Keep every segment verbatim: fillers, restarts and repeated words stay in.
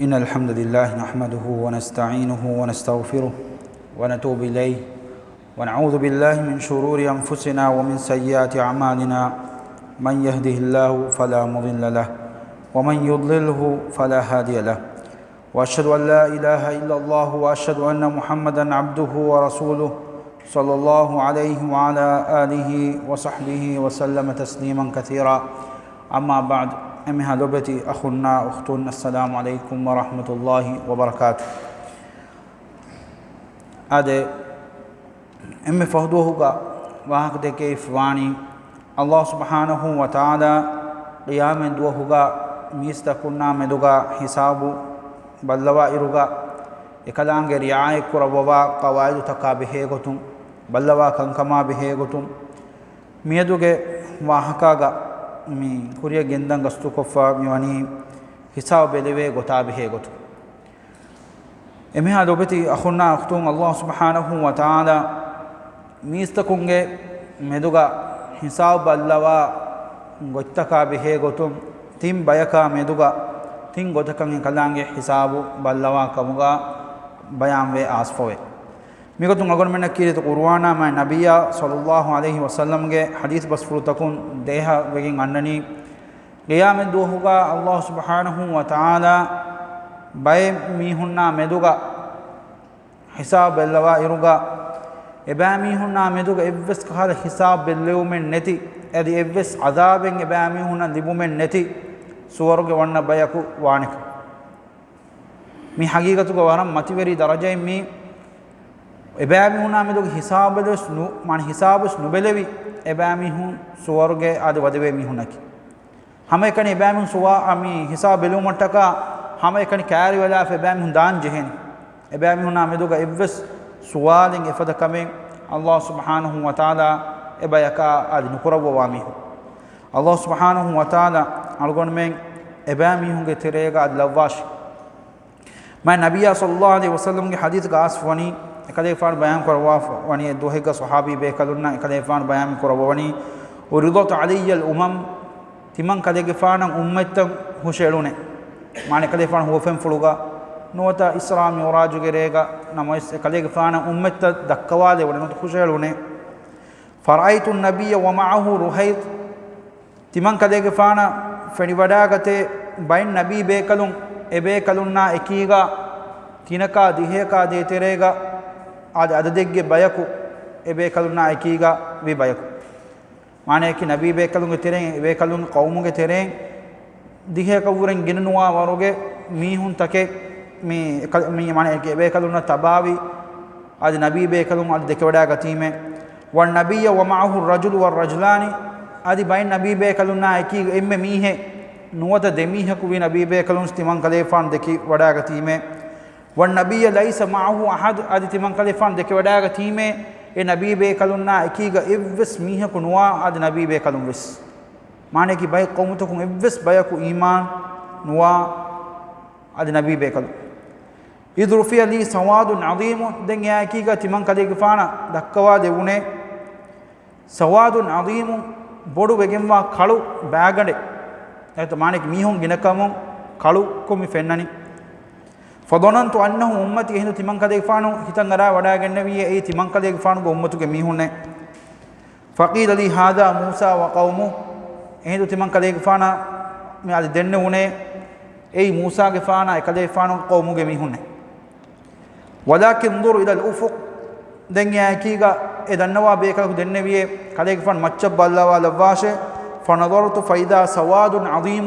إن الحمد لله نحمده ونستعينه ونستغفره ونتوب إليه، ونعوذ بالله من شرور أنفسنا ومن سيئات أعمالنا. من يهده الله فلا مضل له، ومن يضلله فلا هادي له. وأشهد أن لا إله إلا الله، وأشهد أن محمدا عبده ورسوله، صلى الله عليه وعلى آله وصحبه وسلم تسليما كثيرا. أما بعد، އެންމެހާ ލޮބެތި އަޚުންނާ އުޚްތުން، السلام عليكم ورحمة الله وبركاته. އާދެ، އެންމެ ފަހު ދުވަހުގަ ވާހަކަދެކެވިފަ ވާނީ، ﷲ ސުބްޙާނަހޫ ވަތަޢާލާ ޤިޔާމަތް ދުވަހުގަ މީސްތަކުންނާ މެދުގަ ހިސާބު ބައްލަވާ އިރުގަ، އެކަލާނގެ ރިޢާޔަތްކުރައްވަވާ ޤަވާޢިދުތަކާ ބެހޭގޮތުން، ބައްލަވާ ކަންކަމާ ބެހޭގޮތުން، މިއަދުގެ ވާހަކާގަ މި ކުރިއަށް ގެންދަން ގަސްތުކޮށްފަ މިވަނީ ހިސާބު ބެލެވޭ ގޮތާ ބެހޭގޮތުން. އެންމެހާ ލޮބެތި އަޚުންނާ އުޚްތުން، ﷲ ސުބްޙާނަހޫ ވަތަޢާލާ މީސްތަކުންގެ މެދުގަ ހިސާބު ބައްލަވާ ގޮތްތަކާ ބެހޭގޮތުން، ތިން ބަޔަކާ މެދުގަ ތިން ގޮތަކަށް އެކަލާނގެ ހިސާބު ބައްލަވާ ކަމުގަ ބަޔާންވެ އައިސްފަވޭ. މިގޮތުން އަޅުގަނޑުމެންނަށް ކީރިތި ޤުރުއާނާ މާތް ނަބިއްޔާ ޞައްލައްލާހު ޢަލައިހި ވަސައްލަމްގެ ޙަދީޘް ބަސްފުޅުތަކުން ދޭހަވެގެން އަންނަނީ، ޤިޔާމަތް ދުވަހުގަ ﷲ ސުބްޙާނަހޫ ވަތަޢާލާ ބައެއް މީހުންނާ މެދުގަ ހިސާބު ބެއްލަވާ އިރުގަ، އެބައިމީހުންނާ މެދުގަ އެއްވެސް ކަހަލަ ހިސާބު ބެއްލެވުމެއް ނެތި، އަދި އެއްވެސް ޢަޛާބެއް އެބައިމީހުންނަށް ލިބުމެއް ނެތި ސުވަރުގެ ވަންނަ ބަޔަކު ވާނެކަން. މި ޙަޤީޤަތުގަ ވަރަށް މަތިވެރި ދަރަޖައެއް މީ. އެބައިމީހުންނާ މެދުގެ ހިސާބު ވެސް ނު-، މާނަ ހިސާބު ވެސް ނުބެލެވި، އެބައިމީހުން ސުވަރުގެ އަދި ވަދެވޭ މީހުންނަކީ. ހަމައެކަނި އެބައިމީހުން ސުވާ-، މި ހިސާބު ބެލުމަށްޓަކާ ހަމައެކަނި ކައިރިވެލާފަ އެބައިމީހުން ދާން ޖެހޭނެ. އެބައިމީހުންނާ މެދުގަ އެއްވެސް ސުވާލެއް އެފަދަ ކަމެއް ﷲ ސުބްޙާނަހޫ ވަތަޢާލާ އެބަޔަކާ އަދި ނުކުރައްވަވާ މީހުން. ﷲ ސުބްޙާނަހޫ ވަތަޢާލާ އަޅުގަނޑުމެން އެބައިމީހުންގެ ތެރޭގަ އަދި ލައްވާށި. މާތް ނަބިއްޔާ ޞައްލައްލާހު ޢަލައިހި ވަސައްލަމްގެ ޙަދީޘްގަ އައިސްފަ ވަނީ، އެކަލޭގެފާނު ބަޔާން ކުރައްވާފަ ވަނީ، އެއްދުވަހެއްގަ ޞަޙާބީ ބޭކަލުންނަށް އެކަލޭގެފާނު ބަޔާން ކުރައްވަވަނީ، عرضت علي الأمم، ތިމަން ކަލޭގެފާނަށް އުއްމަތްތައް ހުށައެޅުނޭ. މާނަ އެކަލޭގެފާނު ހުވަފެންފުޅުގަ ނުވަތަ އިސްރާ މިޢުރާޖުގެ ރޭގަ ނަމަވެސް އެކަލޭގެފާނަށް އުއްމަތްތައް ދައްކަވާލެވުނޭ ނުވަތަ ހުށައެޅުނޭ. فرأيت النبي ومعه رهيط، ތިމަން ކަލޭގެފާނަށް ފެނިވަޑާގަތޭ ބައެއް ނަބީ ބޭކަލުން، އެބޭކަލުންނާ އެކީގަ ތިނަކާ ދިހަޔަކާ ދޭތެރޭގަ އަދި އަދަދެއްގެ ބަޔަކު، އެބޭކަލުންނާ އެކީގަ ވި ބަޔަކު. މާނަޔަކީ ނަބީ ބޭކަލުންގެ ތެރެއިން، އެބޭކަލުން ޤައުމުގެ ތެރެއިން ދިހަޔަކަށްވުރެން ގިނަ ނުވާ ވަރުގެ މީހުންތަކެއް މި އެކަ-، މި މާނަޔަކީ އެބޭކަލުންނަށް ތަބާވި އަދި ނަބީ ބޭކަލުން އަދި ދެކެވަޑާގަތީމޭ. والنبي ومعه الرجل والرجلان، އަދި ބައެއް ނަބީ ބޭކަލުންނާ އެކީގަ އެންމެ މީހެއް ނުވަތަ ދެމީހަކު ވި ނަބީ ބޭކަލުން ތިމަން ކަލޭގެފާނު ދެކިވަޑާގަތީމޭ. والنبي ليس معه أحد، އަދި ތިމަން ކަލޭގެފާނު ދެކެވަޑާގަތީމޭ، އެ ނަބީ ބޭކަލުންނާ އެކީގަ އެއްވެސް މީހަކު ނުވާ އަދި ނަބީ ބޭކަލުން ވެސް. މާނަޔަކީ ބައެއް ޤައުމުތަކުން އެއްވެސް ބަޔަކު އީމާން ނުވާ އަދި ނަބީ ބޭކަލުން. إذ رفع لي سواد عظيم، ދެން އެއާއެކީގަ ތިމަން ކަލޭގެފާނަށް ދައްކަވާ ދެވުނޭ، سواد عظيم، ބޮޑު ވެގެންވާ ކަޅު ބާގަނޑެއް. އެހެން މާނަޔަކީ މީހުން ގިނަކަމުން ކަޅުކޮށް މި ފެންނަނީ. فظننت أنه أمتي، އެހިނދު ތިމަން ކަލޭގެފާނު ހިތަށް އަރާ ވަޑައިގެންނެވިއޭ އެއީ ތިމަން ކަލޭގެފާނުގެ އުއްމަތުގެ މީހުންނޭ. فقيل لي هذا موسى وقومه، އެހިނދު ތިމަން ކަލޭގެފާނަށް މި އަދި ދެންނެވުނޭ، އެއީ މޫސާގެފާނާ އެކަލޭގެފާނުގެ ޤައުމުގެ މީހުންނޭ. ولكن انظر إلى الأفق، ދެން އެއާއެކީގަ އެ ދަންނަވާ ބޭކަލަކު ދެންނެވިއޭ، ކަލޭގެފާނު މައްޗަށް ބައްލަވާލައްވާށޭ. فنظرت فإذا سواد عظيم،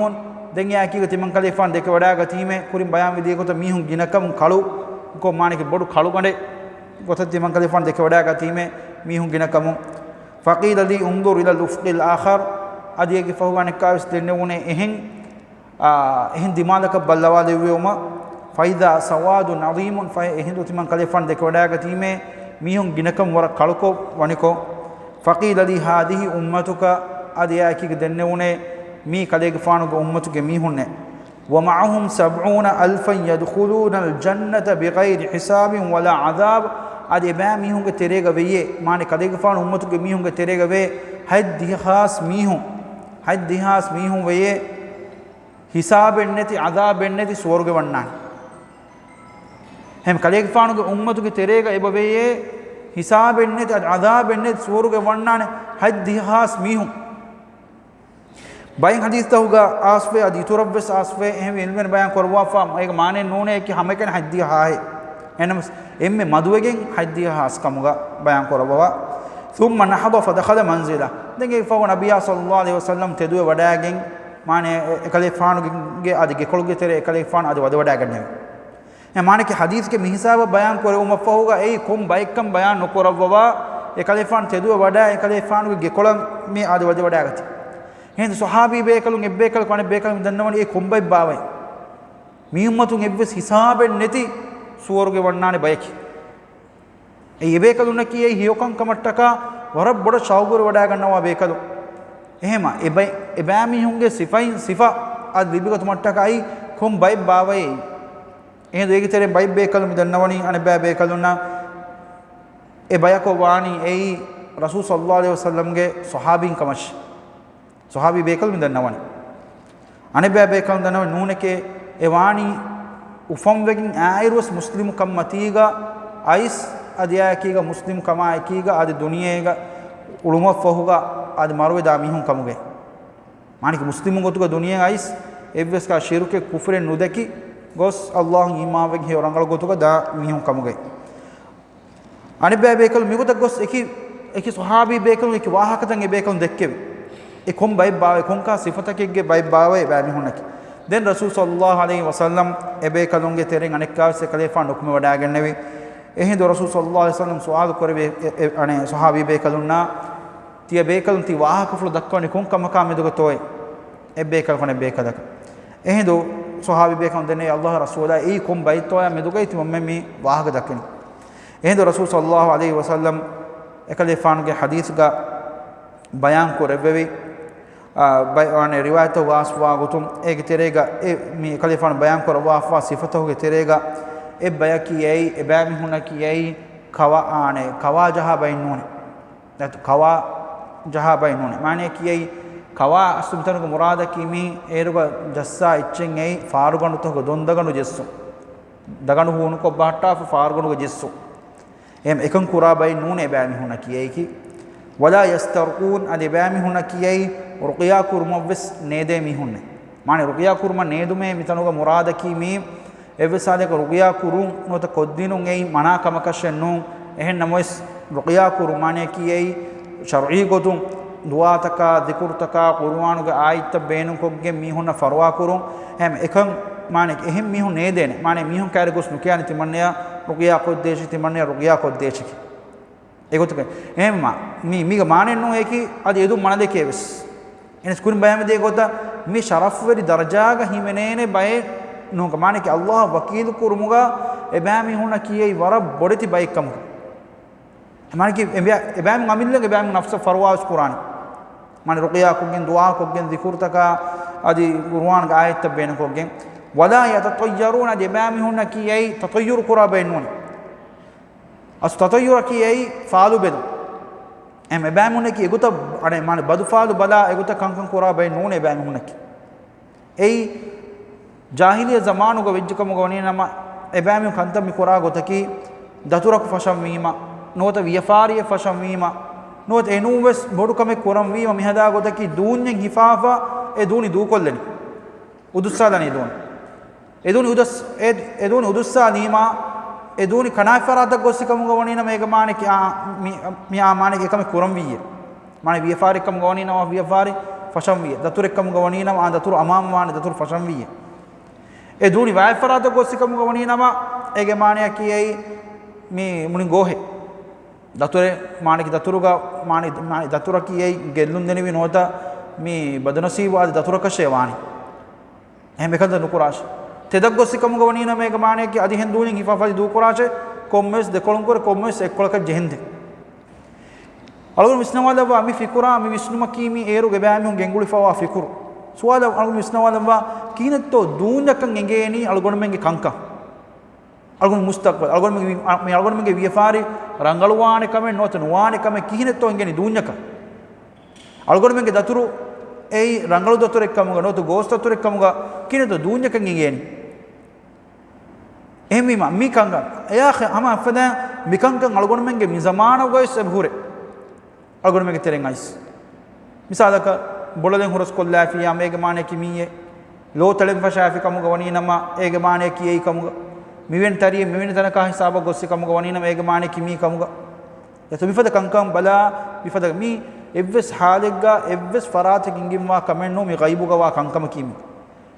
ދެން އެއާއެކީގަ ތިމަން ކަލޭގެފާނު ދެކެވަޑާގަތީމޭ، ކުރިން ބަޔާންވެދިޔަ ގޮތަށް މީހުން ގިނަކަމުން ކަޅުކޮށް، މާނަޔަކީ ބޮޑު ކަޅުގަނޑެއް ގޮތަށް ތިމަން ކަލޭގެފާނު ދެކެވަޑާގަތީމޭ، މީހުން ގިނަކަމުން. فقيل لي انظر إلى الأفق الآخر، އަދި އޭގެ ފަހުގަ އަނެއްކާވެސް ދެންނެވުނޭ އެހެން، އާ، އެހެން ދިމާލަކަށް ބައްލަވާލެއްވިއުމަށް، فإذا سواد عظيم، ފަހެ އެހިނދު ތިމަން ކަލޭގެފާނު ދެކެވަޑާގަތީމޭ، މީހުން ގިނަކަން ވަރަށް ކަޅުކޮށް ވަނިކޮށް. فقيل لي هذه أمتك، އަދި އެއާއެކީގަ ދެންނެވުނޭ މީ ކަލޭގެފާނުގެ އުއްމަތުގެ މީހުންނޭ. ومعهم سبعون ألفا يدخلون الجنة بغير حساب ولا عذاب، އަދި އެބައި މީހުންގެ ތެރޭގަ ވެޔޭ، މާނަ ކަލޭގެފާނު އުއްމަތުގެ މީހުންގެ ތެރޭގަ ވޭ ހަތްދިހަ ހާސް މީހުން، ހަތްދިހަ ހާސް މީހުން ވެޔޭ، ހިސާބެއް ނެތި، ޢަޛާބެއް ނެތި ސުވަރުގެ ވަންނާނެ. އެހެން ކަލޭގެފާނުގެ އުއްމަތުގެ ތެރޭގަ އެބަވެޔޭ ހިސާބެއް ނެތި، އަދި ޢަޛާބެއް ނެތި ސުވަރުގެ ވަންނާނެ ހަތްދިހަ ހާސް މީހުން. ބައެއް ޙަދީޘްތަކުގަ އައިސްފައި އަދި އިތުރަށްވެސް އައިސްފައި އެހެން ޢިލްމުވެރިން ބަޔާން ކުރައްވާފަ، އޭގެ މާނައެއް ނޫނޭ އެކި ހަމައެކަނި ހަތްދިހަ ހާހެއް. އެހެންނަމަވެސް އެންމެ މަދުވެގެން ހަތްދިހަ ހާސް ކަމުގަ ބަޔާން ކުރައްވަވާ. ثم نهض فدخل منزله. ދެން އެއަށްފަހު ނަބިއްޔާ ޞައްލައްލާހު ޢަލައިހި ވަސައްލަމް ތެދުވެ ވަޑައިގެން، މާނަ އެކަލޭގެފާނުގެ އަދި ގެކޮޅުގެ ތެރެ އެކަލޭގެފާނު އަދި ވަދެވަޑައިގަންނެވި. އެ މާނައަކީ ޙަދީޘްގެ މިހިސާބަށް ބަޔާން ކުރެވުމަށްފަހުގަ އެއީ ކޮން ބައެއްކަން ބަޔާން ނުކުރައްވަވާ، އެކަލޭގެފާނު ތެދުވެ ވަޑައި އެކަލޭގެފާނުގެ ގެކޮޅަށް މި އަދި ވަދެވަޑައިގަތީ. އެހިނދު ޞަޙާބީ ބޭކަލުން އެއްބޭކަލަކު އަނެއް ބޭކަލަކު ދަންނަވަނީ އެ ކޮން ބައެއް ބާވައޭ. މި އުއްމަތުން އެއްވެސް ހިސާބެއް ނެތި ސުވަރުގެ ވަންނާނެ ބަޔަކީ. އެ އެބޭކަލުންނަކީ އެއީ ހެޔޮކަން ކަމަށްޓަކާ ވަރަށް ބޮޑަށް ޝައުގުވެރިވަޑައިގަންނަވާ ބޭކަލުން. އެހެމަ އެބައި-، އެބައިމީހުންގެ ސިފައިން ސިފަ އަދި ލިބިގަތުމަށްޓަކާ އެއީ ކޮން ބައެއް ބާވައޭ. އެހިނދު އޭގެ ތެރެއިން ބައެއް ބޭކަލުން މި ދަންނަވަނީ އަނެއްބައި ބޭކަލުންނަށް އެ ބަޔަކު ވާނީ އެއީ ރަސޫލު ޞައްލައްލާހު ޢަލައިހި ވަސައްލަމްގެ ޞަޙާބީން ކަމަށް. ޞަޙާބީ ބޭކަލުން މި ދަންނަވަނީ. އަނެއްބައި ބޭކަލުން ދަންނަވަނީ ނޫނެކޭ، އެ ވާނީ އުފަންވެގެން އާއިރުވެސް މުސްލިމު ކަން މަތީގަ އައިސް އަދި އެއާއެކީގަ މުސްލިމު ކަމާއެކީގަ އަދި ދުނިޔޭގަ އުޅުމަށްފަހުގަ އަދި މަރުވެދާ މީހުން ކަމުގައި. މާނައަކީ މުސްލިމު ގޮތުގަ ދުނިޔޭގަ އައިސް އެއްވެސް ކާ ޝިރުކެއް ކުފުރެއް ނުދެކި ގޮސް ﷲ އީމާންވެގެން ހެޔޮ ރަނގަޅު ގޮތުގަ ދާ މީހުން ކަމުގައި. އަނެއްބައި ބޭކަލުން މިގޮތަށް ގޮސް އެކި، އެކި ޞަޙާބީ ބޭކަލުން އެކި ވާހަކަތައް އެ ބޭކަލުން ދެއްކެވި. އެ ކޮން ބައެއް ބާވައޭ، ކޮންކާ ސިފަތަކެއްގެ ބައެއް ބާވައޭ އެބައިމީހުންނަކީ. ދެން ރަސޫލު ޞައްލައްލާހު ޢަލައިހި ވަސައްލަމް އެ ބޭކަލުންގެ ތެރެއިން އަނެއްކާވެސް އެކަލޭފާނު ނުކުމެވަޑައިގެންނެވި. އެހިނދު ރަސޫލު ޞައްލައްލާހު ޢަލައިހި ވަސައްލަމް ސުވާލު ކުރެވި އެ، އެ، އަނެއް ޞަޙާބީ ބޭކަލުންނާ، ތިޔަ ބޭކަލުން ތި ވާހަކަފުޅު ދައްކަވަނީ ކޮން ކަމަކާ މެދުގަތޯއޭ؟ އެއްބޭކަލަކު އަނެއްބޭކަލަކަށް. އެހިނދު ޞަޙާބީ ބޭކަލުން ދެންނެވި ﷲ ގެ ރަސޫލާ އެއީ ކޮން ބައެއްތޯޔާ މެދުގައި ތިމަންމެން މި ވާހަކަ ދައްކަނީ. އެހިނދު ރަސޫލު ޞައްލައްލާހު ޢަލައިހި ވަސައްލަމް އެކަލޭފާނުގެ ޙަދީޘްގަ ބަޔާން ކުރެއްވެވި، އާ، ބައި-، އަނެއް ރިވާޔަތަށް ވާސްވާ ގޮތުން އޭގެ ތެރޭގަ އެ މި އެކަލޭފާނު ބަޔާން ކުރައްވާފާ ސިފަތަކުގެ ތެރޭގަ އެއް ބަޔަކީ އެއީ، އެބައިމީހުންނަކީ އެއީ ކަވާ، އާނެ، ކަވާ ޖަހާ ބައެއް ނޫނޭ. ދަތު ކަވާ ޖަހާ ބައެއް ނޫނޭ. މާނައަކީ އެއީ ކަވާ އަސްލު މިތަނުގެ މުރާދަކީ މީ އޭރުގަ ޖައްސާ އެއްޗެއް އެއީ ފާރުގަނޑުތަކުގެ ދޮންދަގަނޑު ޖެއްސުން. ދަގަނޑު ހޫނުކޮށް ބަހައްޓާފަ ފާރުގަނޑުގަ ޖެއްސުން. އެހެން އެކަން ކުރާ ބައެއް ނޫނޭ އެބައިމީހުންނަކީ އެއީކީ. ولا يسترقون، އަދި އެބައިމީހުންނަކީ އެއީ ރުޤްޔާ ކުރުމަށްވެސް ނޭދޭ މީހުންނޭ. މާނަ ރުޤްޔާ ކުރުމަށް ނޭދުމޭ މިތަނުގަ މުރާދަކީ މީ އެއްވެސް ހާލެއްގަ ރުޤްޔާ ކުރުން ނުވަތަ ކޮށްދިނުން އެއީ މަނާ ކަމަކަށެއް ނޫން. އެހެން ނަމަވެސް، ރުޤްޔާ ކުރުން މާނައަކީ އެއީ ޝަރުޢީ ގޮތުން ދުޢާތަކާ، ޛިކުރުތަކާ، ޤުރުއާނުގެ އާޔަތްތައް ބޭނުންކޮށްގެން މީހުންނަށް ފަރުވާ ކުރުން. އެހެން އެކަން މާނައަކީ އެހެން މީހުން ނޭދޭނެ. މާނަ މީހުން ކައިރި ގޮސް ނުކިޔާނެ ތިމަންނަޔަށް ރުޤްޔާ ކޮށްދޭށި، ތިމަންނަޔަށް ރުޤްޔާ ކޮށްދޭށިކީ. އެގޮތުގައި އެހެންމާ، މީ، މީގެ މާނައެއް ނޫން އެކީ އަދި އެދުން މަނަދެކޭ ވެސް. އެނަސް ކުރިން ބަޔާންވެދިޔަ ގޮތަށް މި ޝަރަފުވެރި ދަރަޖާގަ ހިމެނޭނެ ބައެއް ނޫންކަން. މާނައަކީ ﷲ އަށް ވަކީލު ކުރުމުގަ އެބައިމީހުންނަކީ އެއީ ވަރަށް ބޮޑެތި ބައެއްކަމުގަ. މާނައަކީ އެބަ-، އެބައިމީހުން އަމިއްލައަށް އެބައިމީހުން ނަފްސަށް ފަރުވާވެސް ކުރާނެ. މާނަ ރުޤްޔާ ކޮށްގެން، ދުޢާ ކޮށްގެން، ޛިކުރުތަކާ އަދި ޤުރުއާންގެ އާޔަތްތައް ބޭނުންކޮށްގެން. ولا يتطيرون، އަދި އެބައިމީހުންނަކީ އެއީ ތަޠައްޔަރު ކުރާ ބައެއް ނޫނޭ. އަސް ތަޠައްޔުރަކީ އެއީ ފާލު ބެލުން. އެހެން އެބައިމީހުންނަކީ އެގޮތަށް އަނެއް މާނަ ބަދު ފާލު ބަލާ އެގޮތަށް ކަންކަން ކުރާ ބައެއް ނޫނޭ އެބައިމީހުންނަކީ. އެއީ ޖާހިލިއްޔަ ޒަމާނުގަ ވެއްޖެކަމުގަ ވަނީނަމަ، އެބައިމީހުން ކަންތައް މި ކުރާ ގޮތަކީ، ދަތުރަކު ފަށަންވީމަ، ނުވަތަ ވިޔަފާރިއެއް ފަށަންވީމަ، ނުވަތަ އެނޫންވެސް ބޮޑު ކަމެއް ކުރަންވީމަ، މިހަދާ ގޮތަކީ ދޫންޏެއް ހިފާފަ އެ ދޫނި ދޫކޮށްލަނީ. އުދުއްސާލަނީ ދޫނި. އެ ދޫނި އުދަސް-، އެ، އެ ދޫނި އުދުއްސާލީމާ، އެ ދޫނި ކަނާތް ފަރާތަށް ގޮއްސި ކަމުގަ ވަނީނަމަ އޭގެ މާނައަކީ އާ، މި، މި އާ މާނައަކީ އެކަމެއް ކުރަންވީއޭ. މާނަ ވިޔަފާރި ކަމުގަ ވަނީނަމަ ވިޔަފާރި ފަށަންވީއޭ. ދަތުރެއް ކަމުގަ ވަނީނަމަ އާ ދަތުރު އަމާން ވާނެ ދަތުރު ފަށަންވީއޭ. އެ ދޫނި ވާތް ފަރާތަށް ގޮއްސި ކަމުގަ ވަނީނަމަ އޭގެ މާނައަކީ އެއީ މި މުޅިން ގޯހެއް. ދަތުރެއް މާނައަކީ ދަތުރުގަ މާނަ، މާނަ ދަތުރަކީ އެއީ ގެއްލުން ދެނިވި ނުވަތަ މި ބަދުނަސީބު އަދި ދަތުރަކަށޭ ވާނީ. އެހެން އެކަންތައް ނުކުރާށޭ. ތެދަށް ގޮއްސި ކަމުގަ ވަނީނަމަ އޭގެ މާނައަކީ އަދި އެހެން ދޫނި ހިފާފަ އަދި ދޫކުރާށޭ، ކޮންމެވެސް ދެކޮޅުން ކުރެ ކޮންމެވެސް އެއްކޮޅަކަށް ޖެހެންދެން. އަޅުގަނޑު ވިސްނަވާލައްވާ މި ފިކުރާ، މި ވިސްނުމަކީ މި އޭރު އެބައިމީހުން ގެންގުޅިފަވާ ފިކުރު. ސުވާލަށް އަޅުގަނޑު ވިސްނަވާލައްވާ، ކިހިނެއްތޯ ދޫންޏަކަށް އެނގޭނީ އަޅުގަނޑުމެންގެ ކަންކަން؟ އަޅުގަނޑު މުސްތަޤްބަލް، އަޅުގަނޑުމެންގެ ވި-، މި އަޅުގަނޑުމެންގެ ވިޔަފާރި ރަނގަޅުވާނެ ކަމެއް ނުވަތަ ނުވާނެ ކަމެއް ކިހިނެއްތޯ އެނގޭނީ ދޫންޏަކަށް؟ އަޅުގަނޑުމެންގެ ދަތުރު އެއީ ރަނގަޅު ދަތުރެއް ކަމުގަ ނުވަތަ ގޯސް ދަތުރެއް ކަމުގަ ކިހިނެއްތޯ ދޫންޏަކަށް އެނގޭނީ؟ އެހެންވީމަ، މި ކަންކަން އެޔާ ހަމަ އެފަދަ މިކަންކަން އަޅުގަނޑުމެންގެ މި ޒަމާނުގައިސް އެބަ ހުރޭ. އަޅުގަނޑުމެންގެ ތެރެއިން އައިސް. މިސާލަކަށް، ބޮޅަލެއް ހުރަސްކޮށްލާފިއްޔާ އޭގެ މާނައަކީ މީއޭ. ލޯ ތަޅެން ފަށާފި ކަމުގަ ވަނީ ނަމަ އޭގެ މާނައަކީ އެއީ ކަމުގަ. މިވެނި ތަރިއެއް މިވެނި ތަނަކާ ހިސާބަށް ގޮއްސި ކަމުގަ ވަނީ ނަމަ އޭގެ މާނައަކީ މީ ކަމުގަ. އެތަ މިފަދަ ކަންކަން ބަލާ، މިފަދަ މީ އެއްވެސް ހާލެއްގަ އެއްވެސް ފަރާތެއް އިނގިންވާ ކަމެއް ނޫން މި ޣައިބުގަވާ ކަންކަމަކީ މީ.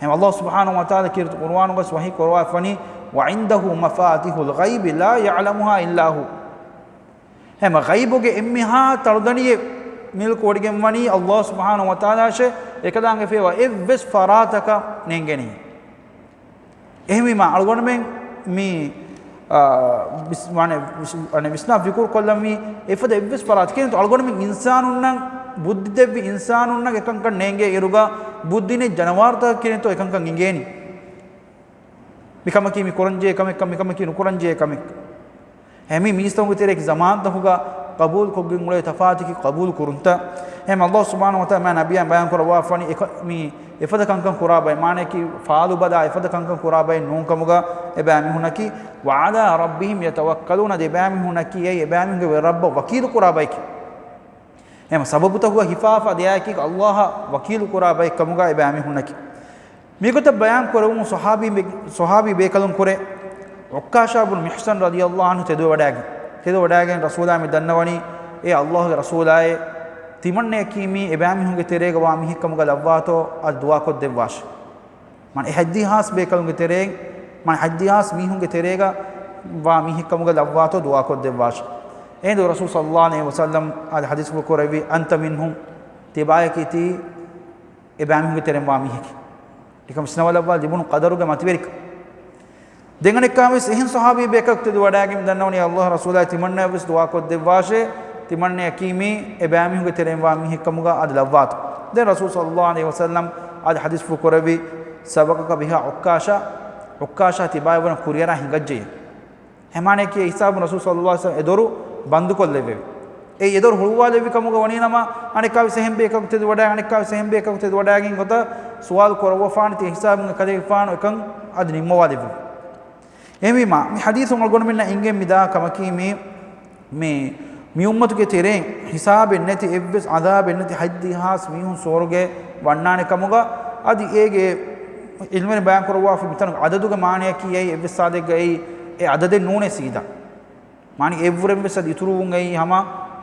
ހެމަ ﷲ ސުބްޙާނަހޫ ވަތަޢާލާ ކީރިތި ޤުރުއާނުގަސް ވަޙީ ކުރައްވާފަނީ، "وعنده مفاتح الغيب لا يعلمها إلا هو." ހެމަ ޣައިބުގެ އެންމެހާ ތަޅުދަނޑިއެއް މިލްކުވެވޮޑިގެންވަނީ ﷲ ސުބްޙާނަހޫ ވަތަޢާލާއަށޭ، އެކަލާނގެ ފޭވާ އެއްވެސް ފަރާތަކަށް ނޭނގޭނީ. އެހެންވީމާ، އަޅުގަނޑުމެން މި، އާ، ވިސް-، ވާނެ ވިސް-، ވާނެ ވިސްނާ ފިކުރު ކޮށްލަންވީ، އެފަދަ އެއްވެސް ފަރާތެއް ކިހިނެއްތޯ އަޅުގަނޑުމެން އިންސާނުންނަށް، ބުއްދި ދެއްވި އިންސާނުންނަށް އެކަންކަން ނޭނގޭ އިރުގަ، ބުއްދި ނެތް ޖަނަވާރުތަކަށް ކިހިނެއްތޯ އެކަންކަން އިނގޭނީ؟ މިކަމަކީ މި ކުރަންޖެހޭ ކަމެއްކަން، މިކަމަކީ ނުކުރަންޖެހޭ ކަމެއްކަން. އެ މި މީސްތަކުންގެ ތެރޭގެ ޒަމާންތަކުގަ ޤަބޫލުކޮށްގެން އުޅޭ ތަފާތަކީ ޤަބޫލު ކުރުންތައް. އެހެން ﷲ ސުބްޙާނަހޫ ވަތަޢާލާ މާ ނަބިއްޔާ ބަޔާން ކުރައްވާފަނީ އެކަ-، މި އެފަދަ ކަންކަން ކުރާ ބައެއް، މާނައަކީ ފާލުބަލާ އެފަދަ ކަންކަން ކުރާ ބައެއް ނޫން ކަމުގަ އެބައިމީހުންނަކީ، "وعلى ربهم يتوكلون" އަދި އެބައިމީހުންނަކީ އެއީ އެބައިމީހުންގެ ރައްބަށް ވަކީލު ކުރާ ބައެކޭ. އެހެން ސަބަބުތަކުގަ ހިފާފަ ދެއާއެކީ ﷲއަށް ވަކީލު ކުރާ ބައެއް ކަމުގަ އެބައިމީހުންނަކީ. މިގޮތަށް ބަޔާން ކުރެވުމުން ޞަޙާބީ ބޭ-، ޞަޙާބީ ބޭކަލުން ކުރެ، ޢުއްކާޝާ ބުނު މިޙްޞަން ރަޟިޔަﷲ ޢަންހު ތެދުވެވަޑައިގެން، ތެދުވެވަޑައިގެން ރަސޫލާ މި ދަންނަވަނީ، އޭ ﷲގެ ރަސޫލާއޭ، ތިމަންނަޔަކީ މީ އެބައިމީހުންގެ ތެރޭގަ ވާ މީހެއް ކަމުގަ ލައްވާތޯ އަދި ދުޢާކޮށްދެއްވާށި. މާނަ އެ ހަތްދިހާސް ބޭކަލުންގެ ތެރެއިން، މާނަ ހަތްދިހާސް މީހުންގެ ތެރޭގަ ވާ މީހެއް ކަމުގަ ލައްވާތޯ ދުޢާކޮށްދެއްވާށި. އެހިނދު ރަސޫލު ޞައްލަﷲ ޢަލައިހި ވަސައްލަމް އަދި ޙަދީޘްފުޅު ކުރެއްވި، "أنت منهم." ތިބާޔަކީ ތީ އެބައިމީހުންގެ ތެރެއިން ވާ މީހެކޭ. އެކަމަށް ވިސްނަވާލައްވާ ލިބުނު ޤަދަރުގެ މަތިވެރިކަން. ދެން އަނެއްކާވެސް އެހެން ޞަޙާބީ ބޭކަލަކު ތެދުވަޑައިގެން ދަންނަވަނީ، ﷲ ރަސޫލާއޭ ތިމަންނަޔަށްވެސް ދުޢާކޮށްދެއްވާށޭ، ތިމަންނަޔަކީ މީ އެބައިމީހުންގެ ތެރެއިން ވާ މީހެއް ކަމުގަ އަދި ލައްވާތޯ. ދެން ރަސޫލު ޞައްލަﷲ ޢަލައިހި ވަސައްލަމް އަދި ޙަދީޘްފުޅު ކުރެއްވި، "سبقك بها عكاشة." ޢުއްކާޝާ ތިބާޔަށް ވަރަށް ކުރިއަރާ ހިނގައްޖެޔޭ. އެ މާނައަކީ އެ ހިސާބުން ރަސޫލު ޞައްލަﷲ ޢަލައިހި ވަސައްލަމް އެ ދޮރު ބަންދުކޮށްލެއްވެވި. އެ އެ ދޮރު ހުޅުވާލެއްވި ކަމުގަ ވަނީ ނަމަ، އަނެއްކާވެސް އެހެން ބޭކަލަކު ތެދުވަޑައި، އަނެއްކާވެސް އެހެން ބޭކަލަކު ތެދުވަޑައިގެން ގޮތަށް ސުވާލު ކުރައްވަފާނެތީ އެ ހިސާބުން އެކަލޭގެފާނު އެކަން އަދި ނިންމަވާލެއްވެވި. އެހެންވީމާ، މި ޙަދީޘުން އަޅުގަނޑުމެންނަށް އެނގެން މިދާ ކަމަކީ މި، މި، މި އުއްމަތުގެ ތެރެއިން ހިސާބެއް ނެތި، އެއްވެސް ޢަޛާބެއް ނެތި ހަތްދިހާސް މީހުން ސުވަރުގެ ވަންނާނެ ކަމުގަ، އަދި އޭގެ ޢިލްމުވެރިން ބަޔާން ކުރައްވާފަ މިތަނުގެ ޢަދަދުގެ މާނައަކީ އެއީ އެއްވެސް ސާދެއްގައި އެ ޢަދަދެއް ނޫނޭ ސީދާ. މާނަ އެއްވުރެން ވެސް އަދި އިތުރުވުން އެއީ ހަމަ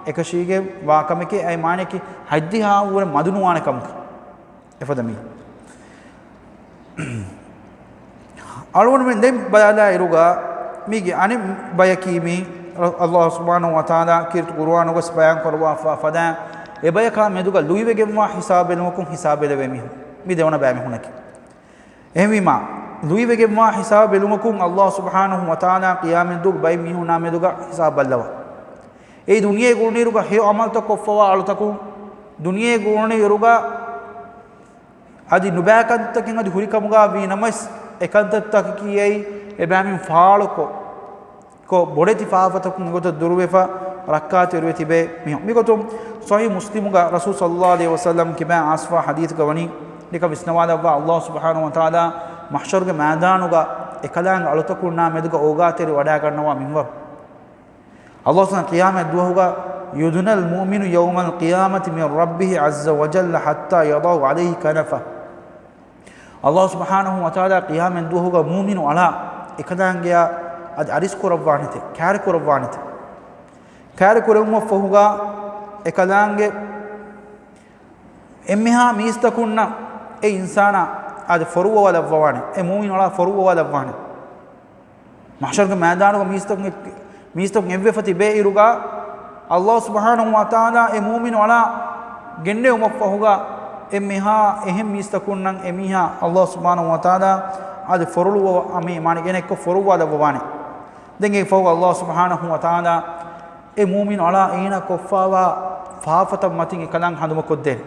އެކަށީގެން ވާ ކަމެކޭ، އެއީ މާނައަކީ ހަތްދިހާ އުވުރެން މަދު ނުވާނެ ކަމަކަށް. އެފަދަ މީ. އަޅުގަނޑުމެން ދެން ބަލާލާ އިރުގަ، މީގެ އަނެއް ބަޔަކީ މީ، ﷲ ސުބްޙާނަހޫ ވަތަޢާލާ ކީރިތި ޤުރުއާނުގަސް ބަޔާން ކުރައްވާފާ ފަދަ، އެ ބަޔަކާ މެދުގަ ލުއިވެގެންވާ ހިސާބު ބެލުމަކުން ހިސާބު ބެލެވޭ މީހުން. މި ދެވަނަ ބައިމީހުންނަކީ. އެހެންވީމާ، ލުއިވެގެންވާ ހިސާބު ބެލުމަކުން ﷲ ސުބްޙާނަހޫ ވަތަޢާލާ ޤިޔާމަތްދުވަހު ބައެއް މީހުންނާ މެދުގަ ހިސާބު ބައްލަވާ. އެއީ ދުނިޔޭގަ އުޅުނުއިރުގަ ހެޔޮ ޢަމަލުތައް ކޮށްފަވާ އަޅުތަކުން، ދުނިޔޭގަ އުޅުނުއިރުގަ އަދި ނުބައި ކަންތަކެއް އަދި ހުރި ކަމުގަ ވީ ނަމަވެސް، އެ ކަންތައްތަކަކީ އެއީ އެބައިމީހުން ފާޅުކޮށް، ކޮށް ބޮޑެތި ފާފަތަކުން އެގޮތަށް ދުރުވެފަ ރައްކާތެރިވެ ތިބޭ މީހުން. މިގޮތުން ޞަޙީޙު މުސްލިމުގަ ރަސޫލު ޞައްލަﷲ ޢަލައިހި ވަސައްލަމް ކިބައިން އައިސްފާ ޙަދީޘްގަ ވަނީ، ނިކަ ވިސްނަވާލައްވާ ﷲ ސުބްޙާނަހޫ ވަތަޢާލާ މަޙްޝަރުގެ މައިދާނުގަ އެކަލާނގެ އަޅުތަކުންނާ މެދުގަ އޯގާތެރި ވަޑައިގަންނަވާ މިންވަރު. ﷲ ސުބްޙާނަހޫ ޤިޔާމަތް ދުވަހުގަ يدنى المؤمن يوم القيامة من ربه عز وجل حتى يضع عليه كنفه. ﷲ ސުބްޙާނަހޫ ވަތަޢާލާ ޤިޔާމަތް ދުވަހުގަ މުއުމިނު އަޅާ އެކަލާނގެއާ އަދި އަރިސް ކުރައްވާނެތެ، ކާރި ކުރައްވާނެތެ. ކާރި ކުރެވުމަށްފަހުގަ އެކަލާނގެ އެންމެހާ މީސްތަކުންނަށް އެ އިންސާނާ އަދި ފޮރުއްވަވާލައްވަވާނެ، އެ މުއުމިނު އަޅާ ފޮރުއްވަވާލައްވާނެ. މަޙްޝަރުގެ މައިދާނުގަ މީސްތަކުން އެ-، މީސްތަކުން އެއްވެފަ ތިބޭ އިރުގަ، ﷲ ސުބްޙާނަހޫ ވަތަޢާލާ އެ މުއުމިނު އަޅާ ގެންނެވުމަށްފަހުގަ، އެންމެހާ އެހެން މީސްތަކުންނަށް އެމީހާ ﷲ ސުބްޙާނަހޫ ވަތަޢާލާ އަދި ފޮރުއްވަވާ، މި މާނަ ގެނެއްކޮށް ފޮރުއްވާލައްވަވާނެ. ދެން އެއަށްފަހު ﷲ ސުބްޙާނަހޫ ވަތަޢާލާ އެ މުއުމިނު އަޅާ އޭނާ ކޮށްފާވާ ފާފަތައް މަތިން އެކަލާނގެ ހަނދުމަކޮށްދޭނެ.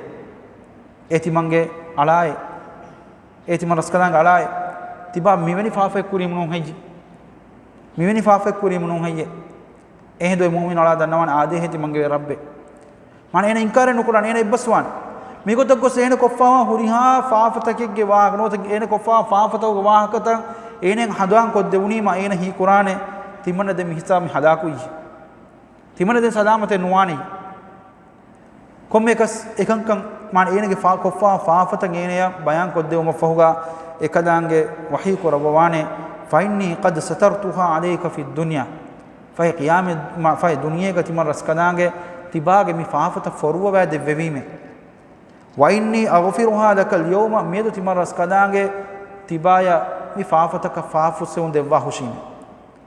އޭ ތިމަންގެ އަޅާއޭ، އޭ ތިމަން ރަސްކަލާނގެ އަޅާއޭ، ތިބާ މިވެނި ފާފައެއް ކުރީމު ނޫން ހެއްޔޭ؟ މިވެނި ފާފައެއް ކުރީމު ނޫން ހެއްޔޭ؟ އެހިނދު އެ މުއުމިނު އަޅާ ދަންނަވާނެ އާދޭހޭ ތިމަންގެ ރައްބޭ. މާނަ އޭނަ އިންކާރެއް ނުކުރާނެ، އޭނަ އެއްބަސްވާނެ. މިގޮތަށް ގޮސް އޭނަ ކޮށްފާވާ ހުރިހާ ފާފަތަކެއްގެ ވާހަކަ ނުވަތަ އޭނަ ކޮށްފާ ފާފަތަކުގެ ވާހަކަތައް އޭނައަށް ހަނދާން ކޮށްދެވުނީމަ އޭނަ ހީކުރާނެ ތިމަންނަ ދެން މި ހިސާބު މި ހަލާކުވިއްޔޭ. ތިމަންނަ ދެން ސަލާމަތެއް ނުވާނެ. ކޮންމެއަކަސް އެކަންކަން މާނަ އޭނަގެ ފާ-، ކޮށްފާ ފާފަތައް އޭނަޔަށް ބަޔާން ކޮށްދެވުމަށްފަހުގަ އެކަލާނގެ ވަޙީ ކުރައްވަވާނެ، فإني قد سترتها عليك في الدنيا. ފަހެ ޤިޔާމަތް މަ-، ފަހެ ދުނިޔޭގަ ތިމަން ރަސްކަލާނގެ ތިބާގެ މި ފާފަތައް ފޮރުވަވާ ދެއްވެވީމޭ. وإني أغفرها لك اليوم، މިއަދު ތިމަން ރަސްކަލާނގެ ތިބާޔަށް މި ފާފަތަކަށް ފާފަ ފުއްސެވުން ދެއްވާ ހުށީމޭ.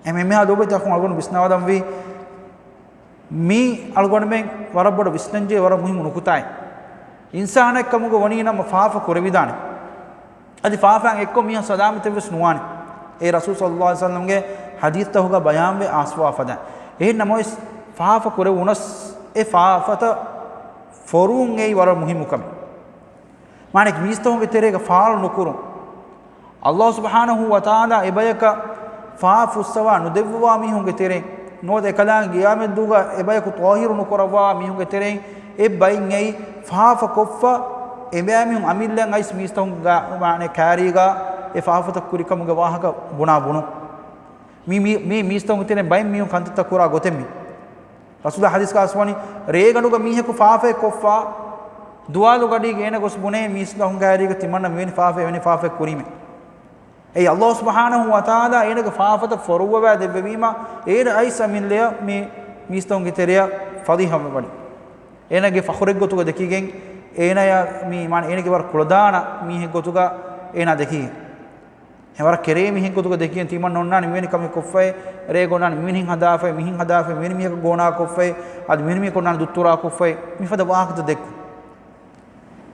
އެމެ-، އެންމެހާ ލޯބިވެތި އަޚުން އަޅުގަނޑު ވިސްނާލަންވީ، މީ އަޅުގަނޑުމެން ވަރަށް ބޮޑަށް ވިސްނަންޖެހޭ ވަރަށް މުހިއްމު ނުކުތާއެއް. އިންސާނެއް ކަމުގަ ވަނީ ނަމަ ފާފަ ކުރެވިދާނެ. އަދި ފާފައިން އެއްކޮށް މީހާ ސަލާމަތެއްވެސް ނުވާނެ. އެ ރަސޫލު ޞައްލައްލާހު ޢަލައިހި ވަސައްލަމްގެ ޙަދީޘްތަކުގަ ބަޔާންވެ އައިސްފަވާ ފަދަ. އެހެން ނަމަވެސް ފާފަ ކުރެވުނަސް އެ ފާފަތައް ފޮރުވުން އެއީ ވަރަށް މުހިއްމު ކަމެއް. މާނައަކީ މީސްތަކުންގެ ތެރޭގަ ފާޅު ނުކުރުން. އައްލާހު ސުބްޙާނަހޫ ވަތަޢާލާ އެބަޔަކަށް ފާފަ ފުއްސަވާ ނުދެއްވަވާ މީހުންގެ ތެރެއިން، ނުވަތަ އެކަލާނގެ ޤިޔާމަތްދުވަހުގަ އެބަޔަކު ޠާހިރު ނުކުރައްވާ މީހުންގެ ތެރެއިން އެއްބައިން އެއީ ފާފަ ކޮށްފަ އެބައިމީހުން އަމިއްލައަށް އައިސް މީސްތަކުންގެ މާނަ ކާރީގަ އެ ފާފަތައް ކުރިކަމުގެ ވާހަކަ ބުނާ ބުނުން. މީ، މީ، މީ މީސްތަކުންގެ ތެރެއިން ބައެއް މީހުން ކަންތައްތައް ކުރާ ގޮތެއް މީ. ރަސޫލާ ޙަދީޘްގަ އައިސްވަނީ، ރޭގަނޑުގަ މީހަކު ފާފައެއް ކޮށްފަ، ދުވާލު ގަޑީގަ އޭނަ ގޮސް ބުނޭ މީސްތަކުން ކާރީގަ ތިމަންނަ މިވެނި ފާފައެއް، އެވެނި ފާފައެއް ކުރީމޭ. އެއީ އައްލާހު ސުބްޙާނަހޫ ވަތަޢާލާ އޭނަގެ ފާފަތައް ފޮރުއްވަވާ ދެއްވެވީމަ، އޭނަ އައިސް އަމިއްލަޔަށް މި މީސްތަކުންގެ ތެރެއަށް ފަޟީޙަވެވަނީ. އޭނަގެ ފަޚުރެއްގޮތުގަ ދެކިގެން، އޭނަޔަށް މި، މާނަ އޭނަގެ ވަރަށް ކުޅަދާނަ މީހެއްގޮތުގަ އޭނާ ދެކިގެން. އެ ވަރަށް ކެރޭ މީހެއްގޮތުގަ ދެކިގެން ތިމަން އޮންނާނެ މިވެނި ކަމެއް ކޮށްފައި، ރޭގަ އޮންނާނެ މިވެނިހެން ހަދާފައި، މިހެން ހަދާފައި، މިވެނި މީހަކަށް ގޯނާ ކޮށްފައި، އަދި މިވެނި މީހަކަށް އޮންނާނެ ދުއްތުރާ ކޮށްފައި، މިފަދަ ވާހަކަތައް ދެއްކުން.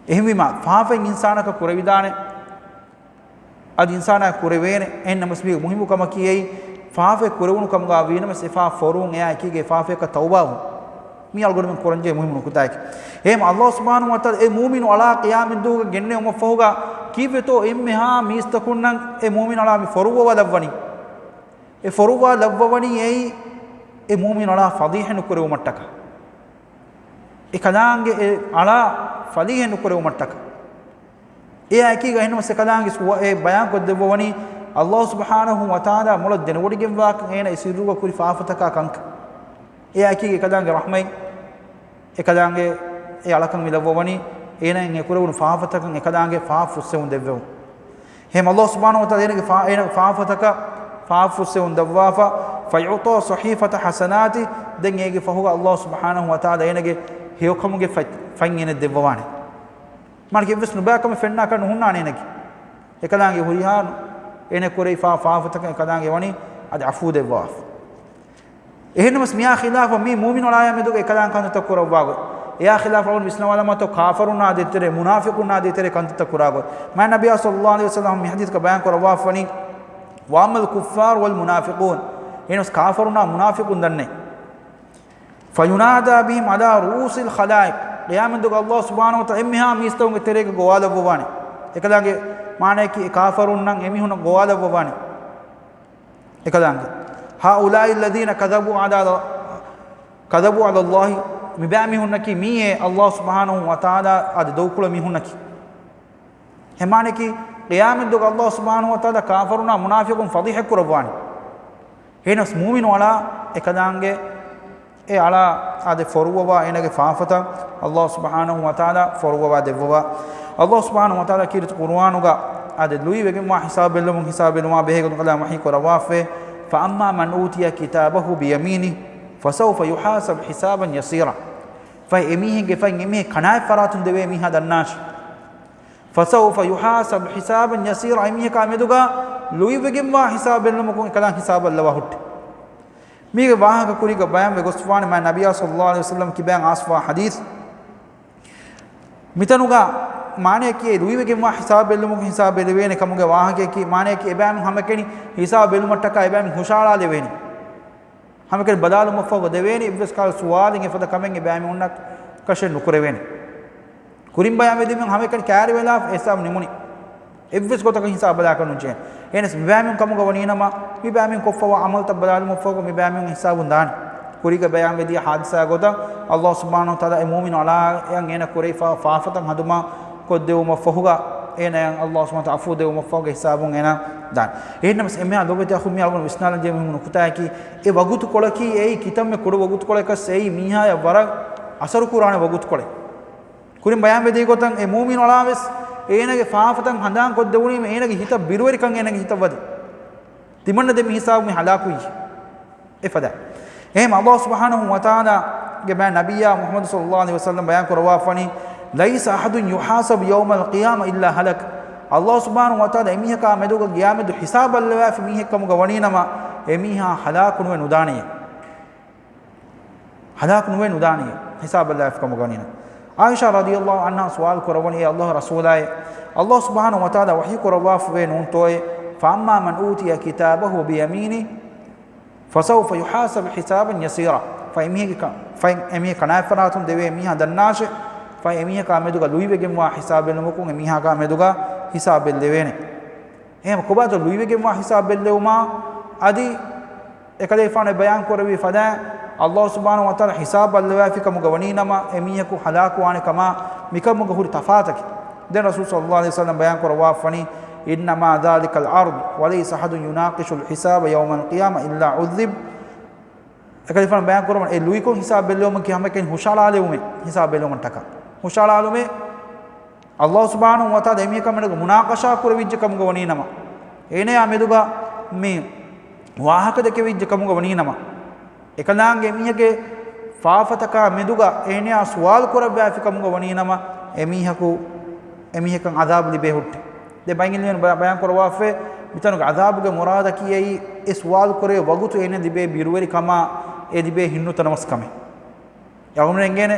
އެހެންވީމަ، ފާފައިން އިންސާނަކަށް ކުރެވިދާނެ، އަދި އިންސާނާ ކުރެވޭނެ. އެހެން ނަމަސް މީ މުހިއްމު ކަމަކީ އެއީ، ފާފައެއް ކުރެވުނު ކަމުގަ ވީނަމަސް އެ ފާފަ ފޮރުވުން އެއާ އެކީގެ އެ ފާފަޔަކަށް ތައުބާވުން. މީ އަޅުގަނޑުމެން ކުރަންޖެހޭ މުހިއްމު ނުކުތާއެކޭ. އެހެން އައްލާހު ސުބްޙާނަހޫ ވަތަޢާލާ އެ މޫމިނު އަޅާ ޤިޔާމަތްދުވަހުގަ ގެންނެވުމަށްފަހުގަ ކީއްވެތޯ އެންމެހާ މީސްތަކުންނަށް އެ މޫމިނު އަޅާ މި ފޮރުއްވަވާލައްވަނީ؟ އެ ފޮރުއްވާލައްވަވަނީ އެއީ އެ މޫމިނު އަޅާ ފަޟީޙަ ނުކުރެވުމަށްޓަކާ. އެ ކަލާނގެ އެ އަޅާ ފަޟީޙަ ނުކުރެވުމަށްޓަކާ. އެއާ އެކީގަ އެހެންނަމަސް އެކަލާނގެ ސުވަ-، އެ ބަޔާންކޮށްދެއްވަވަނީ، އައްލާހު ސުބްޙާނަހޫ ވަތަޢާލާ މޮޅަށް ދެނެވޮޑިގެންވާކަން އޭނަ އެ ސިއްރުގަ ކުރި ފާފަތަކާ ކަންކަން. އެއާ އެކީގަ އެކަލާނގެ ރަޙްމަތް، އެކަލާނގެ އެ އަޅަކަން މިލައްވަވަނީ، އޭނައިން އެ ކުރެވުނު ފާފަތަކަށް އެކަލާނގެ ފާފަ ފުއްސެވުން ދެއްވެވުން. އެހެން އައްލާހު ސުބްޙާނަހޫ ވަތަޢާލާ އޭނަގެ ފާ-، އޭނަގެ ފާފަތަކަށް ފާފަ ފުއްސެވުން ދައްވާފަ، فيعطى صحيفة حسناته، ދެން އޭގެ ފަހުގަ އައްލާހު ސުބްޙާނަހޫ ވަތަޢާލާ އޭނަގެ ހެޔޮކަމުގެ ފަތް-، ފަތް އޭނަ ދެއްވަވާނެ. މާނައަކީ އެއްވެސް ނުބައިކަމެއް ފެންނާކަށް ނުހުންނާނެ އޭނަގެ. އެކަލާނގެ ހުރިހާ އޭނަ ކުރެވިފާ ފާފަތަކަށް އެކަލާނގެ ވަނީ އަދި ޢަފޫ ދެއްވާފަ. އެހެންނަމަސް މިއާ ޚިލާފަށް މީ މޫމިނު އަޅާޔާ މެދުގަ އެކަލާނގެ ކަންތައްތައް ކުރައްވާގޮތް. އެއާ ޚިލާފަށް އަޅުގަނޑު ވިސްނަވާލަމާތޯ ކާފަރުންނާ ދޭތެރޭ، މުނާފިޤުންނާ ދޭތެރޭ ކަންތައްތައް ކުރާގޮތް. މާތް ނަބިއްޔާ ޞައްލައްލާހު ޢަލައިހި ވަސައްލަމަ މި ޙަދީޘްގަ ބަޔާން ކުރައްވާފަވަނީ، وأما الكفار والمنافقون، އެހެންނަމަސް ކާފަރުންނާ މުނާފިޤުން ދަންނޭ. فينادى بهم على رؤوس الخلائق، ޤިޔާމަތްދުވަހުގަ އައްލާހު ސުބްޙާނަހޫ ވަތަޢާލާ އެންމެހާ މީސްތަކުންގެ ތެރޭގަ ގޮވާލައްވަވާނެ. އެކަލާނގެ މާނައަކީ އެ ކާފަރުންނަށް އެމީހުންނަށް ގޮވާލައްވަވާނެ. އެކަލާނގެ، هؤلاء الذين كذبوا على، كذبوا على الله، މިބައިމީހުންނަކީ މީއޭ އައްލާހު ސުބްޙާނަހޫ ވަތަޢާލާ އަދި ދޮގުކުޅަ މީހުންނަކީ. އެހެން މާނައަކީ، ޤިޔާމަތްދުވަހުގަ އައްލާހު ސުބްޙާނަހޫ ވަތަޢާލާ ކާފަރުންނާ މުނާފިޤުން ފަޟީޙަ ކުރައްވާނެ. އެހެނަސް މުއުމިނު އަޅާ އެކަލާނގެ އެ އަޅާ އާދެ ފޮރުއްވަވާ އޭނަގެ ފާފަތައް އައްލާހު ސުބްޙާނަހޫ ވަތަޢާލާ ފޮރުއްވަވާ ދެއްވަވާ. އައްލާހު ސުބްޙާނަހޫ ވަތަޢާލާ ކީރިތި ޤުރުއާނުގަ އާދެ ލުއިވެގެންވާ ހިސާބު ބެއްލުމުން ހިސާބު ބެއްލުމާ ބެހޭ ގޮތުން ކަލާ ވަޙީ ކުރައްވާފައި، فأما من أوتي كتابه بيمينه فسوف يحاسب حسابا يسيرا. ފަހެ އެމީހެއްގެ ފަހެ އެމީހެއް ކަނާތް ފަރާތުން ދެވޭ މީހާ ދަންނާށި. فسوف يحاسب حسابا يسيرا، އެމީހަކާ މެދުގަ ލުއިވެގެންވާ ހިސާބު ބެއްލުމަކުން އެކަލާނގެ ހިސާބު އަށްލަވާ ހުއްޓެ. މީގެ ވާހަކަ ކުރީގަ ބަޔާންވެ ގޮސްފާނެ މާތް ނަބިއްޔާ ޞައްލައްލާހު ޢަލައިހި ވަސައްލަމަ ކިބައިން އައިސްފާ ޙަދީޘް. މިތަނުގަ މާނައަކީ އެ ލުއިވެގެންވާ ހިސާބު ބެއްލުމުގެ ހިސާބު ބެލެވޭނެ ކަމުގެ ވާހަކައަކީ، މާނައަކީ އެބައިމީހުން ހަމައެކަނި ހިސާބު ބެލުމަށްޓަކާ އެބައިމީހުން ހުށައަޅާލެވޭނެ. ހަމައެކަނި ބަލާލުމަށްފަހު ދެވޭނެ، އެއްވެސް ކަހަލަ ސުވާލެއް އެފަދަ ކަމެއް އެބައިމީހުންނަށް ކަށެއް ނުކުރެވޭނެ. ކުރިން ބަޔާންވެދިޔަމެން ހަމައެކަނި ކައިރިވެލާފަ އެ ހިސާބު ނިމުނީ. އެއްވެސް ގޮތަކަށް ހިސާބު ބަލާކަށް ނުޖެހޭ. އެހެނަސް މިބައިމީހުން ކަމުގަ ވަނީނަމަ، މިބައިމީހުން ކޮށްފަވާ ޢަމަލުތައް ބަލާލުމަށްފަހު މިބައިމީހުން ހިސާބުން ދާނެ. ކުރީގަ ބަޔާންވެދިޔަ ހާދިސާ ގޮތަށް އައްލާހު ސުބްޙާނަހޫ ވަތަޢާލާ އެ މުއުމިނު އަޅާއަށް އޭނަ ކުރެވިފާ ފާފަތައް ހަނދުމަ ކޮށްދެވުމަށްފަހުގަ، އޭނަޔަށް ﷲ ސުބްޙާނަހޫ ވަތަޢާލާ އަފޫ ދެއްވުމަށްފަހުގަ ހިސާބުން އޭނަ ދާނެ. އެހެންނަމަސް އެންމެހާ ލޮބުވެތި އަޚުން މި އަޅުގަނޑު ވިސްނާލަން ޖެހޭ މުހިންމު ނުކުތާއަކީ، އެ ވަގުތުކޮޅަކީ އެއީ ކިތަންމެ ކުޑަ ވަގުތުކޮޅަކަސް އެއީ މީހާޔަށް ވަރަށް އަސަރުކުރާނެ ވަގުތުކޮޅެއް. ކުރިން ބަޔާންވެދިޔަ ގޮތަށް އެ މުއުމިނު އަޅާވެސް އޭނަގެ ފާފަތައް ހަނދާން ކޮށްދެވުނީމަ އޭނަގެ ހިތަށް ބިރުވެރިކަން އޭނަގެ ހިތަށް ވަދެ. ތިމަންނަ ދެ މި ހިސާބު މި ހަލާކުވިއްޔެ. އެފަދަ. އެހެން ﷲ ސުބްޙާނަހޫ ވަތަޢާލާގެ ބައި ނަބިއްޔާ މުޙައްމަދު ޞައްލައްލާހު ޢަލައިހި ވަސައްލަމް ބަޔާން ކުރައްވާފަނީ، ليس أحد يحاسب يوم القيامة إلا هلك. ﷲ ސުބްޙާނަހޫ ވަތަޢާލާ އެމީހަކާ މެދުގަ ގިޔާމެދު ހިސާބު ބައްލަވާފި މީހެއް ކަމުގަ ވަނީނަމަ، އެމީހާ ހަލާކު ނުވެ ނުދާނެޔޭ. ހަލާކު ނުވެ ނުދާނެޔޭ. ހިސާބު ބައްލަވާފި ކަމުގަ ވަނީނަމަ. ޢާއިޝާ ރަޟިޔައްލާހު ޢަންހާ ސުވާލު ކުރައްވަނީ، އޭ ﷲ ރަސޫލާއޭ، ﷲ ސުބްޙާނަހޫ ވަތަޢާލާ ވަޙީ ކުރައްވާފަވޭ ނޫންތޯއޭ؟ فأما من أوتي كتابه بيمينه فسوف يحاسب حسابا يسيرا. ފައި އެމީހެއްގެ ކަ-، ފައި އެމީހެއް ކަނާތްފަރާތުން ދެވޭ މީހާ ދަންނާށޭ، ފައި އެމީހަކާ މެދުގަ ލުއިވެގެންވާ ހިސާބެއް ނުމަކުން އެމީހާގާ މެދުގަ ހިސާބެއް ލެވޭނެ. އެހެން ކޮބާތޯ ލުއިވެގެންވާ ހިސާބެއް ލެވުމާ އަދި އެކަލޭފާނު ބަޔާން ކުރެއްވި ފަދައިން، ﷲ ސުބްޙާނަހޫ ވަތަޢާލާ ހިސާބު ބައްލަވާފި ކަމުގަ ވަނީނަމަ، އެމީހަކު ހަލާކުވާނެ ކަމާ މިކަމުގަ ހުރި ތަފާތަކީ. ދެން ރަސޫލު ޞައްލައްލާހު ޢަލައިހި ވަސައްލަމް ބަޔާން ކުރައްވާފަނީ، إنما ذلك العرض وليس أحد يناقش الحساب يوم القيامة إلا عذب. އެކަލޭފާނު ބަޔާން ކުރައްވަނީ، އެ ލުއިކޮށް ހިސާބު ބެއްލެވުމަކީ ހަމައެކަނި ހުށަހަޅާލެވުމެއް، ހިސާބު ބެއްލެވުމަށްޓަކާ. ހުށަހަޅާލުމެއް، ﷲ ސުބްޙާނަހޫ ވަތަޢާލާ އެމީހަކާ މެދުގަ މުނާޤަޝާ ކުރެވިއްޖެ ކަމުގަ ވަނީނަމަ، އޭނަޔާ މެދުގަ މި ވާހަކަ ދެކެވިއްޖެ ކަމުގަ ވަނީނަމަ، އެކަލާނގެ އެމީހެއްގެ ފާފަތަކާ މެދުގަ އޭނަޔާ ސުވާލު ކުރައްވާފި ކަމުގަ ވަނީނަމަ، އެމީހަކު، އެމީހަކަށް ޢަޛާބު ލިބޭ ހުއްޓެ. ދެ ބައިން އިލްމުވެރިން ބަ-، ބަޔާން ކުރައްވާފައި، މިތަނުގެ ޢަޛާބުގެ މުރާދަކީ އެއީ، އެ ސުވާލު ކުރޭ ވަގުތު އޭނަ ލިބޭ ބިރުވެރިކަމާ، އެ ލިބޭ ހިތްނުތަނަވަސްކަމެއް. އަޅުގަނޑުމެން އެނގޭނެ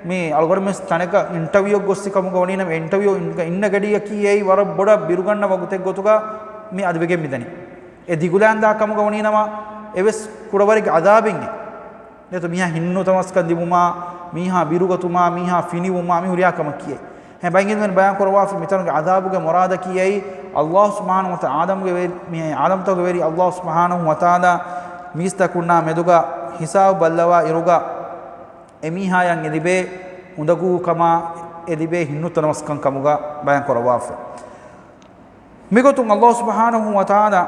މި އަޅުގަނޑުމެން ތަނަކަށް އިންޓަވިއުއަށް ގޮއްސި ކަމުގަ ވަނީނަމަ، އިންޓަވިއު އިން-، އިންނަ ގަޑިއަކީ އެއީ ވަރަށް ބޮޑަށް ބިރުގަންނަ ވަގުތެއް ގޮތުގަ މި އަދިވެގެން މިދަނީ. އެ ދިގުލާންދާ ކަމުގަ ވަނީނަމަ، އެވެސް ކުޑަވަރެއްގެ ޢަޛާބެއް އެ. ނެތު މީހާ ހިތްނުތަނަވަސްކަން ލިބުމާ، މީހާ ބިރުގަތުމާ، މީހާ ފިނިވުމާ، މި ހުރިހާ ކަމަކީ އެ. އެހެން ބައިން އިލްމުވެރިން ބަޔާން ކުރައްވާފަ މިތަނުގެ ޢަޛާބުގެ މުރާދަކީ އެއީ، ﷲ ސުބްޙާނަހޫ ވަތަޢާލާ ޢާލަމުގެ ވެރި، މި ޢާލަމްތަކުގެ ވެރި ﷲ ސުބްޙާނަހޫ ވަތަޢާލާ މީސްތަކުންނާ މެދުގަ ހިސާބު ބައްލަވާ އިރުގަ، އެމީހާޔަށް އެ ލިބޭ އުނދަގޫ ކަމާ، އެ ލިބޭ ހިތްނުތަނަވަސްކަން ކަމުގަ ބަޔާން ކުރައްވާފަ. މިގޮތުން ﷲ ސުބްޙާނަހޫ ވަތަޢާލާ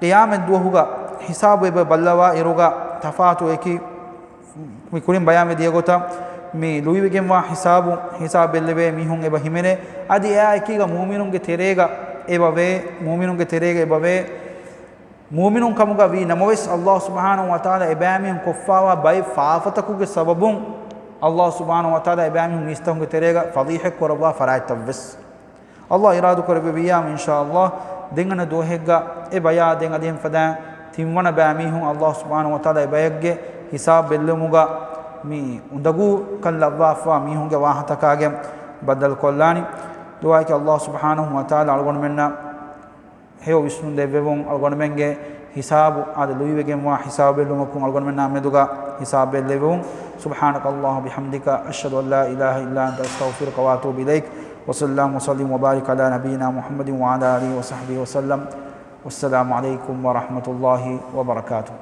ޤިޔާމަތް ދުވަހުގަ ހިސާބު އެބަ ބައްލަވާ އިރުގަ ތަފާތު އެކި، މި ކުރިން ބަޔާންވެ ދިޔަ ގޮތަށް، މި ލުއިވެގެންވާ ހިސާބު، ހިސާބު ބެއްލެވޭ މީހުން އެބަ ހިމެނޭ. އަދި އެއާ އެކީގަ މުއުމިނުންގެ ތެރޭގަ އެބަ ވޭ، މުއުމިނުންގެ ތެރޭގަ އެބަ ވޭ. މުއުމިނުން ކަމުގަ ވީ ނަމަވެސް، ﷲ ސުބްޙާނަހޫ ވަތަޢާލާ އެބައިމީހުން ކޮށްފާވާ ބައެއް ފާފަތަކުގެ ސަބަބުން، ﷲ ސުބްޙާނަހޫ ވަތަޢާލާ އެބައިމީހުން މީސްތަކުންގެ ތެރޭގަ ފަޟީޙަތް ކުރައްވާ ފަރާތްތައްވެސް. ﷲ އިރާދަ ކުރެއްވިއްޔާމު، އިންޝާﷲ، ދެން އަންނަ ދުވަހެއްގަ އެ ބަޔާ ދެން އަދި އެން ފަދައިން ތިންވަނަ ބައިމީހުން ﷲ ސުބްޙާނަހޫ ވަތަޢާލާ އެ ބަޔެއްގެ ހިސާބު ބެއްލެވުމުގަ މި އުނދަގޫކަން ލައްވާފަވާ މީހުންގެ ވާހަކަތަކާގެން ބައްދަލުކޮށްލާނީ. ދުޢާއަކީ ﷲ ސުބްޙާނަހޫ ވަތަޢާލާ އަޅުގަނޑުމެންނަށް ހެޔޮ ވިސްނުން ދެއްވެވުން، އަޅުގަނޑުމެންގެ ހިސާބު އާދެ، ލުއިވެގެންވާ ހިސާބު ބެއްލުމަކުން އަޅުގަނޑުމެންނާ މެދުގަ ހިސާބު ބެއްލެވެވުން. سبحانك اللهم وبحمدك، أشهد أن لا إله إلا أنت، أستغفرك وأتوب إليك. وصل اللهم وسلم وبارك على نبينا محمد وعلى آله وصحبه وسلم. والسلام عليكم ورحمة الله وبركاته.